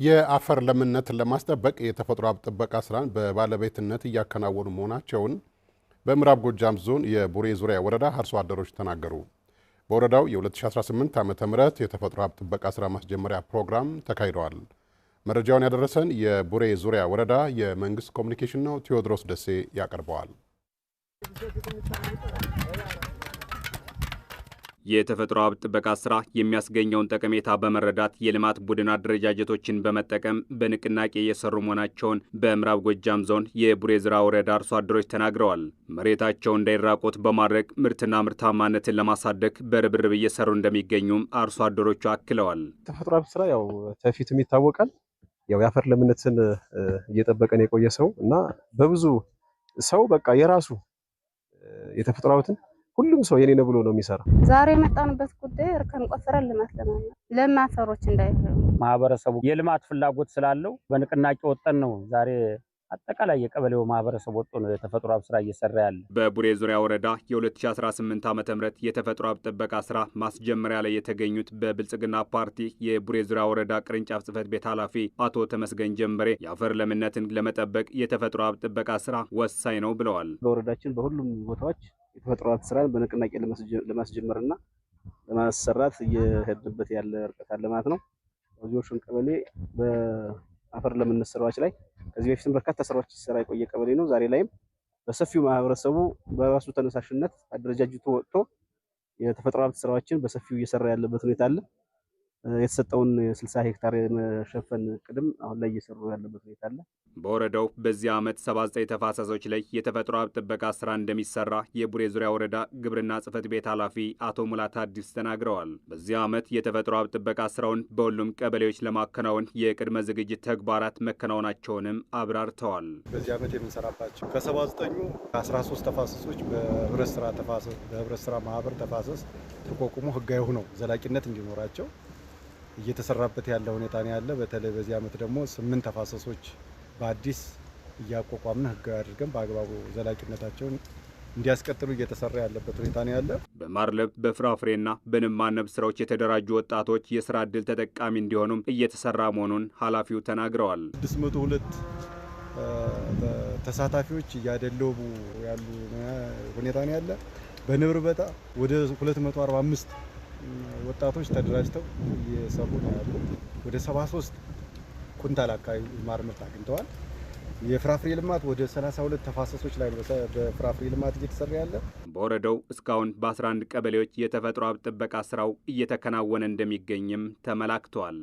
የአፈር ለምነትን ለማስጠበቅ የተፈጥሮ ሀብት ጥበቃ ስራን በባለቤትነት እያከናወኑ መሆናቸውን በምዕራብ ጎጃም ዞን የቡሬ ዙሪያ ወረዳ አርሶ አደሮች ተናገሩ። በወረዳው የ2018 ዓ.ም የተፈጥሮ ሀብት ጥበቃ ስራ ማስጀመሪያ ፕሮግራም ተካሂደዋል። መረጃውን ያደረሰን የቡሬ ዙሪያ ወረዳ የመንግስት ኮሚኒኬሽን ነው። ቴዎድሮስ ደሴ ያቀርበዋል። የተፈጥሮ ሀብት ጥበቃ ስራ የሚያስገኘውን ጠቀሜታ በመረዳት የልማት ቡድን አደረጃጀቶችን በመጠቀም በንቅናቄ እየሰሩ መሆናቸውን በምዕራብ ጎጃም ዞን የቡሬ ዙሪያ ወረዳ አርሶ አደሮች ተናግረዋል። መሬታቸው እንዳይራቆት በማድረግ ምርትና ምርታማነትን ለማሳደግ በርብርብ እየሰሩ እንደሚገኙም አርሶ አደሮቹ አክለዋል። ተፈጥሮ ሀብት ስራ ያው ተፊትም ይታወቃል። ያው የአፈር ለምነትን እየጠበቀን የቆየ ሰው እና በብዙ ሰው በቃ የራሱ የተፈጥሮ ሀብትን ሁሉም ሰው የኔ ነው ብሎ ነው የሚሰራ። ዛሬ የመጣንበት ጉዳይ እርከን ቆፍረን ልማት ለም አፈሮች እንዳይሆኑ ማህበረሰቡ የልማት ፍላጎት ስላለው በንቅናቄ ወጠን ነው ዛሬ አጠቃላይ የቀበሌው ማህበረሰብ ወጥቶ ነው የተፈጥሮ ሀብት ስራ እየሰራ ያለ። በቡሬ ዙሪያ ወረዳ የ2018 ዓ.ም የተፈጥሮ ሀብት ጥበቃ ስራ ማስጀመሪያ ላይ የተገኙት በብልጽግና ፓርቲ የቡሬ ዙሪያ ወረዳ ቅርንጫፍ ጽሕፈት ቤት ኃላፊ አቶ ተመስገን ጀንበሬ የአፈር ለምነትን ለመጠበቅ የተፈጥሮ ሀብት ጥበቃ ስራ ወሳኝ ነው ብለዋል። በወረዳችን በሁሉም ቦታዎች የተፈጥሮ ሀብት ስራን በንቅናቄ ለማስጀመርና ለማሰራት እየሄድንበት ያለ እርቀት አለ ማለት ነው። በዚዎሹን ቀበሌ በአፈር ለምነት ስራዎች ላይ ከዚህ በፊትም በርካታ ስራዎች ሲሰራ የቆየ ቀበሌ ነው። ዛሬ ላይም በሰፊው ማህበረሰቡ በራሱ ተነሳሽነት አደረጃጅቶ ወጥቶ የተፈጥሮ ሀብት ስራዎችን በሰፊው እየሰራ ያለበት ሁኔታ አለ። የተሰጠውን 60 ሄክታር የመሸፈን ቅድም አሁን ላይ እየሰሩ ያለበት ሁኔታ አለ። በወረዳው በዚህ ዓመት 79 ተፋሰሶች ላይ የተፈጥሮ ሀብት ጥበቃ ስራ እንደሚሰራ የቡሬ ዙሪያ ወረዳ ግብርና ጽሕፈት ቤት ኃላፊ አቶ ሙላት አዲስ ተናግረዋል። በዚህ ዓመት የተፈጥሮ ሀብት ጥበቃ ስራውን በሁሉም ቀበሌዎች ለማከናወን የቅድመ ዝግጅት ተግባራት መከናወናቸውንም አብራርተዋል። በዚህ ዓመት የምንሰራባቸው ከ79ኙ 13 ተፋሰሶች በህብረት ስራ ተፋሰስ በህብረት ስራ ማህበር ተፋሰስ ተቋቁሞ ህጋዊ ሆነው ዘላቂነት እንዲኖራቸው እየተሰራበት ያለ ሁኔታ ነው ያለ። በተለይ በዚህ ዓመት ደግሞ 8 ተፋሰሶች በአዲስ እያቋቋምን ህጋዊ አድርገን በአግባቡ ዘላቂነታቸውን እንዲያስቀጥሉ እየተሰራ ያለበት ሁኔታ ነው ያለ። በማርለብ በፍራፍሬና በንብ ማነብ ስራዎች የተደራጁ ወጣቶች የስራ ዕድል ተጠቃሚ እንዲሆኑም እየተሰራ መሆኑን ኃላፊው ተናግረዋል። 602 ተሳታፊዎች እያደለቡ ያሉ ሁኔታ ነው ያለ። በንብ እርባታ ወደ 245 ወጣቶች ተደራጅተው እየሰሩ ነው ያሉ። ወደ 73 ኩንታል አካባቢ ማር ምርት አግኝተዋል። የፍራፍሬ ልማት ወደ 32 ተፋሰሶች ላይ በፍራፍሬ ልማት እየተሰራ ያለ። በወረዳው እስካሁን በ11 ቀበሌዎች የተፈጥሮ ሀብት ጥበቃ ስራው እየተከናወነ እንደሚገኝም ተመላክቷል።